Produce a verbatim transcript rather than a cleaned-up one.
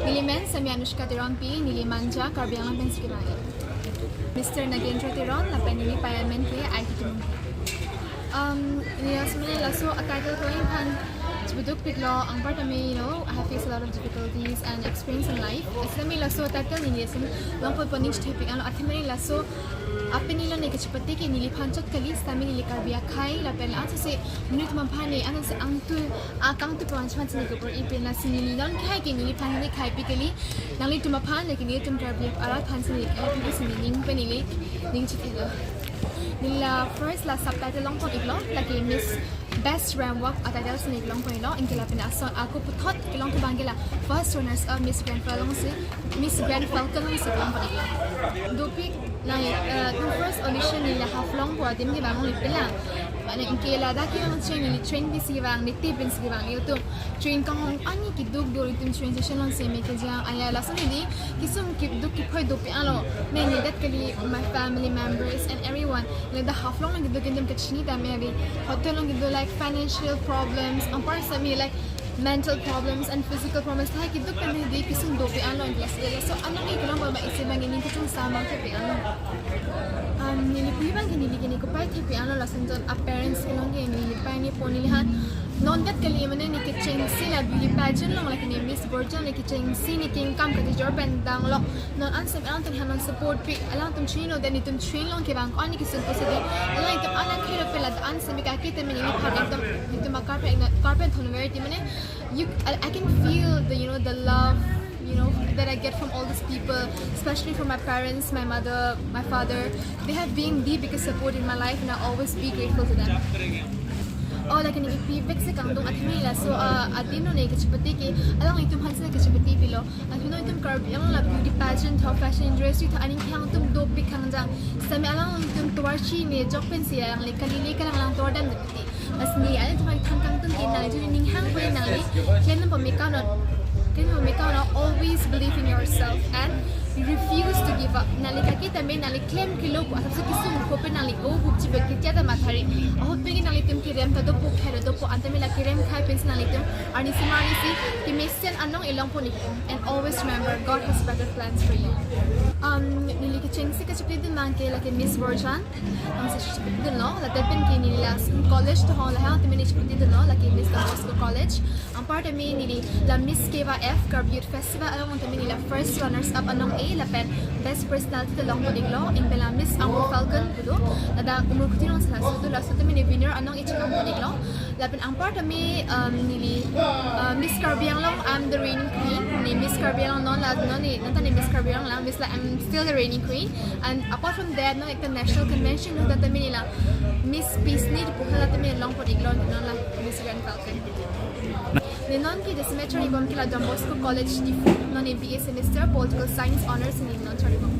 Neli men Sami Anushka Teronpi, neli Manja, Karbi Anglong pensi kevang. Mister Nagendra Teron, lapen neli payamen ke I T Teron. Um, neli asmene laso a title ko-an aphan chibuduk piklo, anparta me, you know, I have faced a lot of difficulties and experience in life. Asmene laso title neli asin longpo poning chithepik anlo, athema laso apini lo ne kachipate ke neliphan chot kali, sami neli Karbi akhei, lapen ansose monit atum aphan ne, ansose angtu, akangtu pon chiphan si ne kebor-i pen, lasi neli non khei ke neliphan ne kheipi kali, nanglitum aphan, lake nelitum Karbi arat aphan si ne kheipi si ne ning pen neli ning chithelo. Neli la first la subtitle longpon iklo, lake Miss Best Ramp Walk a title si ne longpon iklo, anke lapen ason ako puthot kelong kevang ke la first runners up Miss Grand Falcon si, Miss Grand Falcon si longpon iklo. Dopik la, eh, nelitum first audition neli la Haflong pu adim kevang neli pelang. Mane anke ladak kevang train neli train pensi kevang, neli tip pensi kevang, nelitum train kanghon ani keduk do, nelitum train station along si me kejang, aya lason neli kesung keduk kephoi dopik anlo. Me neli det kali, my family members and everyone. Ladak Haflong along kedo ke nelitum kachini tame ave. Hotel along kedo like financial problems, anparta me like mental problems and physical problems. Lahai kedo pen hedi kesung dopik anlo, class A. So anong e kelong ba isi bang ini kesung samang ke pe anlo. Um, neli pui bang ke neli ke ne kopai thepi anlo, lason ton a parents kelong ke neli pai ne pon neli han. Non det kali mane ne kechengsi la beauty pageant along, lake ne Miss Borjan ne kechengsi ne kengkam kachijor pen danglo. Non ansem alangtum han non support pi, alangtum chinilo, then nelitum chinilo kevang ko-an kesung pusi di. Alangtum alang khelo pela ansem ka ke tame neliphan ekdom, nelitum a karpe, karpe thon very ti mane, you, I, I can feel the, you know, the love, you know, that I get from all these people, especially from my parents, my mother, my father. They have been the biggest support in my life, and I'll always be grateful to them. Oh, lake ne kepipik si kangtung athema laso, uh, adim lo ne kachipate ke, alanglitum aphan si ne kachipate pilo. Athema nelitum Karbi Anglong la beauty pageant tho, fashion industry tho, aning khang atum dopik khangjang. Sami alanglitum tovar si ne jok pensi alangli kali le kalang lang tovar dam deti. Asni, alangtum aphan than kangtung ke nangli juni ning hang pen nangli klem po mekau non. Klem po mekau non, always believe in yourself and refuse to give up. Nangli kaki tame nangli klem kelo pu asap si kesung ko pen nangli o bup chibek ke tiata mathari. Ahut pen nanglitum kerem ta dopo, khelo dopo, anta me la kerem khai pensi nanglitum arnisi ma arnisi kemesen anong e longpon ikpo. And always remember, God has better plans for you. Um, neli kechengsi kachipidun mang ke lake Miss Borjan. Ang sa chipidunlo, lapen ke neli la college to hong lahai tame ne chipidunlo, lake Miss Don Bosco College. Anparta me neli la Miss Keva F Karbi Youth Festival along tame neli la first runners up anong e, lapen best personality to longpon iklo, anke la Miss Amur Falcon pu do, ladak Umrukhuti along si laso do, laso tame ne winner anong e chelongpon iklo. Lapen anparta me, um, neli, uh, Miss Karbi Anglong, I'm the reigning queen. Ne Miss Karbi Anglong non la, non ne, non ta ne Miss Karbi Anglong la, Miss la, I'm still the reigning queen. And apart from that, non ekta national convention, non ta tame neli la Miss Peace ne pu hala tame longpon iklo, non la Miss Grand Falcon. Ne non ke jasemet charlibom ke la Don Bosco College Diphu, non ne B A semester, political science honours ne non charlibom.